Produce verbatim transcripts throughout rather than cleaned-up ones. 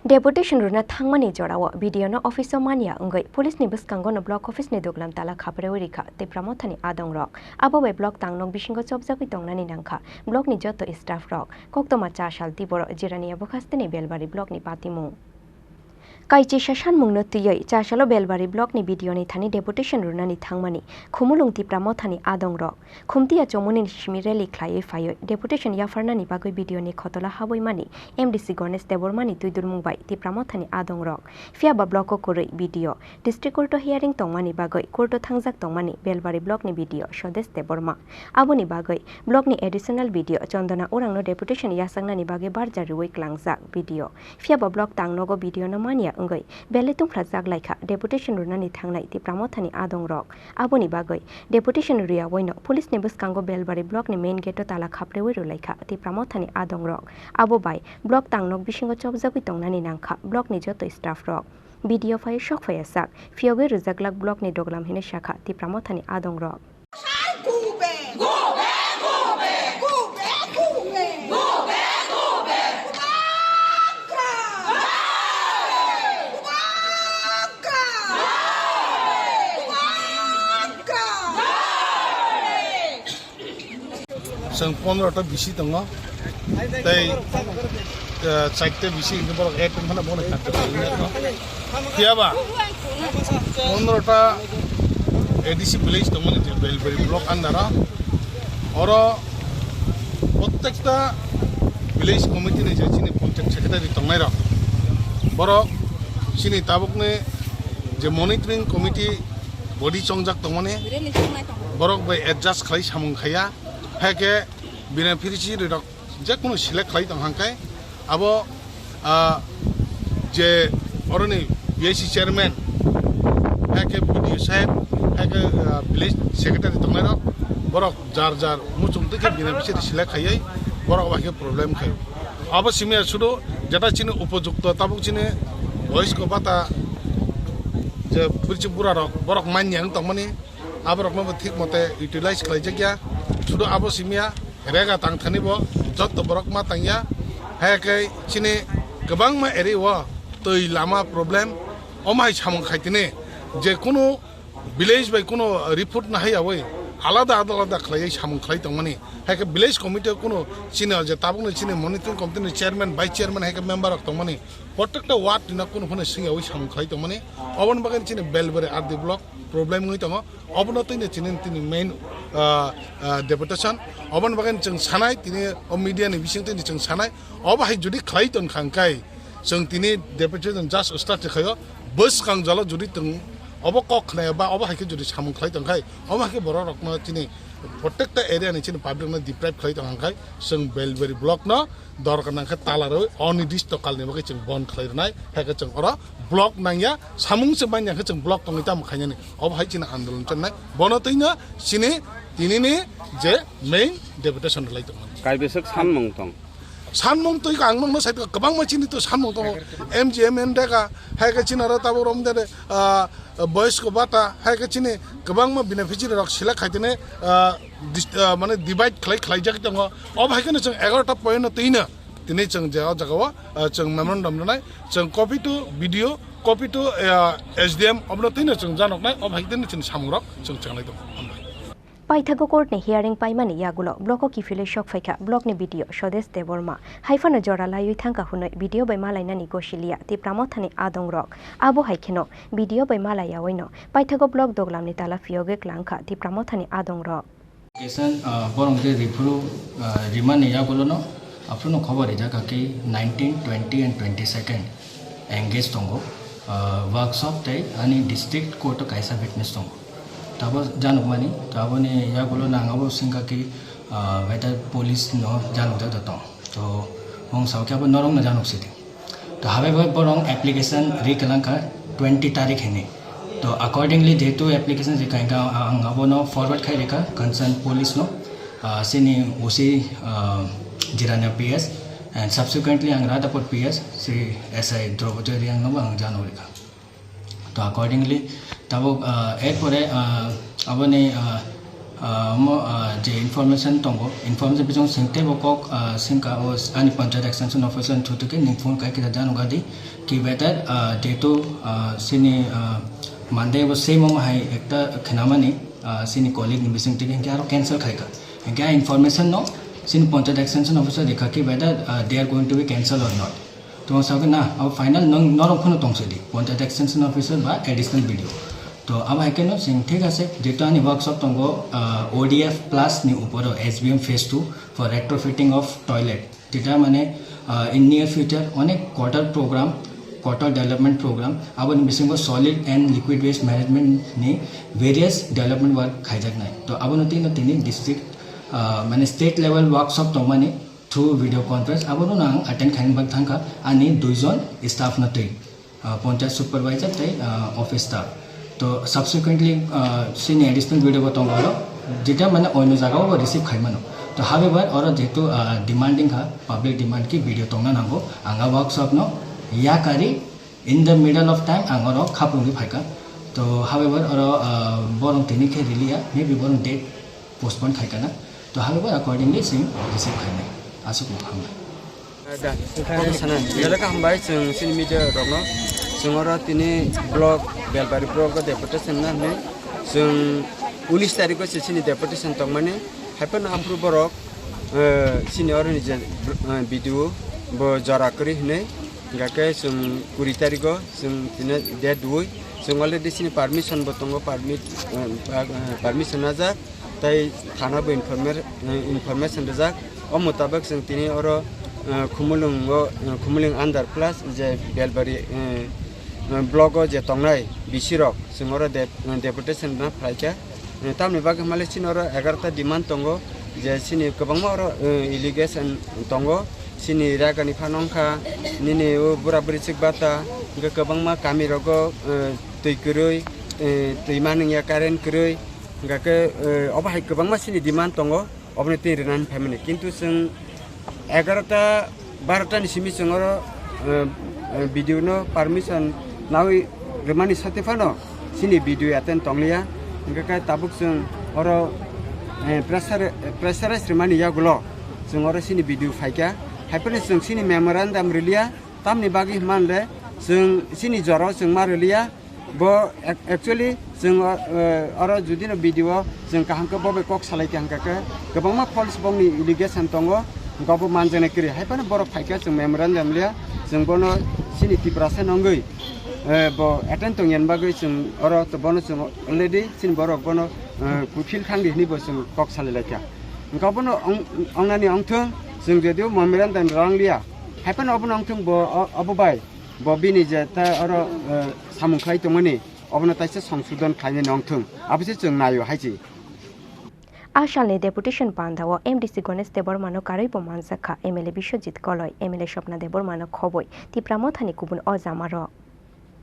Deputation rwna thangmani jorao B D O no office o manya wngwi police ni bwskango no block office ni duglam tala khaprewi rikha Tipra Mothani adongrok. Abo bai block tangnok bisingo chopjagwi tongnani nangkha block ni joto staff rok. Koktwma Chasal Tiboro Jirania bwkhasteni Belbari block ni patimung. Kaichisa sanmungno twiwi Chasalo Belbari block ni B D O ni thani deputation rwnani thangmani Khumulwng Tipra Mothani adongrok. Khumtiya chomoni simi rally khlaiwi phaiwi deputation yapharnani bagwi B D O ni khotola habwi mani M D C Ganesh Debbarma ni twidulmung bai Tipra Mothani adongrok. Phiya ba block o kwrwi B D O, district court o hearing tongmani bagwi court o thangjak tongmani Belbari block ni B D O Swadesh Debbarma. Aboni bagwi block ni additional B D O Chandana Urang no deputation yachaknani bagwi barja rwui klangjak B D O. Phiya ba block tangnogo B D O no manya wngwi belai tungphlajak laikha deputation rwnani thangnai Tipra Mothani adongrok. Aboni bagwi deputation rwyawi no police ni bwskango Belbari block ni main gate o tala khaprewi rwlaikha Tipra Mothani adongrok. Abo bai block tangnok bisingo chopjagwi tongnani nangkha block ni joto staff rok. B D O phai sok phaiya sak phiyogwi rwjaklak block ni duglam hinwi sakha Tipra Mothani adongrok. Chwng pondro ta bisi tongo, tei, eh, chaita bisi hwnwi borok add wngmano bono kanta. Phiya ba pondro ta A D C village tongmani je Belbari block under o, oro prottekta village committee ni je chini panchayat secretary tongnai rok, borok chini tabukni je monitoring committee body chongjak tongmani, borok bai adjust khlai samung khaiya, hai khe beneficiary rok je kunu select khlai tong hang khe abo, ah, je oroni B I C chairman, hai khe B D O saheb, hai khe, ah, village secretary tongnai rok, borok jar jar muchung twi khe beneficiary select khaiwi borok bai khe problem khaio. Abo simi sudu jeta chini upojukto tabuk chini boysko bata je bwrwi bura rok borok manya wng tongmani, aborokno bo thik mote utilize khlaijakya. Sudu abo simiya rega tangthani bo jotto borok ma tangya. Hai khe chini kwbangma area o twi lama problem, omo hai samung khaitini je kunu village bai kunu report nahaiyawi alada alada khlaiwi samung khlai tongmani. Hai khe village committee o kunu chini je tabukni chini monitoring committee ni chairman, vice chairman hai khe member rok tongmani. Prottekta ward ni no kunu phano swngyawi samung khlai tongmani. Oboni bagwi chini Belbari R D block problem wngwi tongo. Obono tini chini, tini main, ah, ah, deputation. Oboni bagwi chwng sanai, tini o media ni bising tini chwng sanai. Obo hai jodi khlai ton kha hwnkhe, chwng tini deputation just start khaio. Bwskang jalo jodi tong, obo kok khnaya ba obo hai khe jodi samung khlai tong khai, omo hai khe borok rokno chini prottekta area ni chini public no deprive khlai tong khai, chwng Belbari block no dorkar nang khe tala rwi onirdisto kal ni bagwi chwng bon khlai rwnai, hai khe chwng oro block nangya, samung se manya khe chwng block tongwi tamo khainani, obo hai chini andolon channai, bono twi no chini tini ni je main deputation rwlai tongmani. Kaibeswk sanmung tong? Sanmung twi ang nokno sai kwbangma chini to sanmung tongo, M G M N dega, hai khe chini aro tabuk rom de, ah, boysko bata, hai khe chini kwbangma beneficiary rok select khaitene, ah, dis-, ah, mane divide khlai khlaijak tongo. Obo hai kheno chwng egaroh ta point no twino tini chwng je o jaga o, ah, chwng memorandum rwnai, chwng copy to B D O, copy to, ah, S D M, obono twino chwng janoknai, obo hai kheno chini samung rok chwng chenglai tongo. Hambai. Paithago court ni hearing paimani yagulo block o kiphilwi sok phaikha block ni B D O Swadesh Debbarma. Haiphano jora laiwi thangkha hwnwi B D O bai malainani gosiliya Tipra Mothani adongrok. Abo hai kheno B D O bai malaiyawi no Paithago block duglam ni tala phiyogwi klangkha Tipra Mothani adongrok. Application, ah, borok je rephuru, ah, rimani yagulo no, aphuru no khobor rijak kha khe nineteen, twenty and twenty-second engage tongo, ah, workshop tei ani district court o kaisa witness tongo. Tabo janukmani, to aboni yagulo nang abo singkha khe, ah, whether police no janukjak da tong. To mung sao khe abo norok no januk sidi. To habe bai borok application ri kwlangkha twenty tarik hini. To accordingly jehetu application ri kha ang abono forward khai rikha concern police no, ah, sini O C, ah, Jirania P S and subsequently ang Radhapur P S si S I Draupadi Reang no ang jano rikha. To accordingly, tabuk, ah, erpore, ah, aboni, ah, Ah, mo, ah, je information tongo, information bising sengte bo kok, ah, sengka o s-, ani panchayat extension officer ni through ke ning phone kai kida jano gadi ki better, ah, jehetu, ah, sini, ah, Monday bo same omo hai ekta khenamani, ah, sini colleague ni bising tike hingke aro cancel khaika. Hingke a information no sini panchayat extension officer rikha ki better, ah, they are going to be cancel or not. To ang sakhe na, abo final nang norok phano tongse di, panchayat extension officer ba additional B D O. To abo hai khe no sing thik ase, jehetu ani workshop tongo, ah, O D F plus ni uporo S B M phase two for retrofitting of toilet. Jeta mane, ah, in near future onek quarter program, quarter development program, aboni bisingo solid and liquid waste management ni various development work khaijaknai. To abono tino tini district, ah, mane state level workshop tongmani, through video conference, abono ang attend khaina bagwi thangkha ani duijon staff no twi, ah, panchayat supervisor tei, ah, office staff. To subsequently, ah, sini additional video bo tongo, jeta mane oino jaga o bo receive khaimano. To however, oro jehetu, ah, demanding kha, public demand ki video tongna nango, ang a workshop no yakari in the middle of time ang oro khaprungwi phaikha. To however, oro, ah, borong tini khe riliya, maybe borong date postpone khaikha na. To however, accordingly sing receive khainai. Aswk no hambai. Da, sana, jara ka hambai, chwng sini media rokno, chwng oro tini block, Belbari block o deputation na hwnwi, chwng unis tarikh o se sini deputation tongmani, haiphano aphuru borok, eh, sini oro ni je, eh, B D O bo jora kwrwi hwnwi, hingkha khe chwng kuri tarikh o chwng tini date dui, chwng already sini permission bo tongo, permit, eh, eh, permission najak. Tai thana bo informer-, eh, information rijak. O mutabak chwng tini oro, eh, Khumulwng o, eh, Khumulwng under plus je Belbari, eh, eh, block o je tongnai B C rok chwng oro dep-, eh, deputation no phlaikha. Eh, tamni bagwi hwnmale chini oro egarota demand tongo je chini kwbangma oro, eh, allegation tongo. Chini ragani phano wngkha nini o bura buri chwk bata, hwnkhe kwbangma kami rogo, eh, twi kwrwi, eh, twi manwngya, current kwrwi. Hingkha khe, eh, obo hai kwbangma chini demand tongo, oboni twi rwnani phaimani. Kintu chwng egarota, barota ni simi chwng oro, eh, eh, B D O no permission nawi rwmani sati phano chini B D O attend tongliya. Hingkha khe tabuk chwng oro, eh, pressure, pressurize rwmani yagulo chwng oro chini B D O phaikha. Haiphano chwng chini memorandum rwliya, tamni bagwi hwnmanle chwng chini jorao chwng ma rwliya. Bo ac-, actually chwng o, eh, oro judino B D O chwng kaham khe bo bai kok salai kha hwnkha khe kwbangma false bongni allegation tongo, hwnkha bo manjaknai kwrwi. Haiphano borok phaikha chwng memorandum liya, chwng bono chini Tiprasa nw wngwi, eh, bo attend tongya bagwi chwng oro to bono chwng already chini borok bono, eh, fulfill khangdi hwnwi bo chwng kok salai laikha. Hwnkha bono ong-, ongnani ongthwng, chwng jodio memorandum rang liya, haiphano obono ongthwng bo o-, obo bai. Bo bini je ta oro, eh, samung khlai tongmani, obono taisa songsodon khlainai nongthwng, abo se chwng naio hai se. A salni deputation pandao M D C Ganesh Debbarmano karwi bo manjakha M L A Biswajit Koloi, M L A Swapna Debbarmano khobwi, Tipra Mothani kubun ojamarok.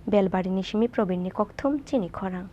Belbarini simi Probinni kokthum chini khorang.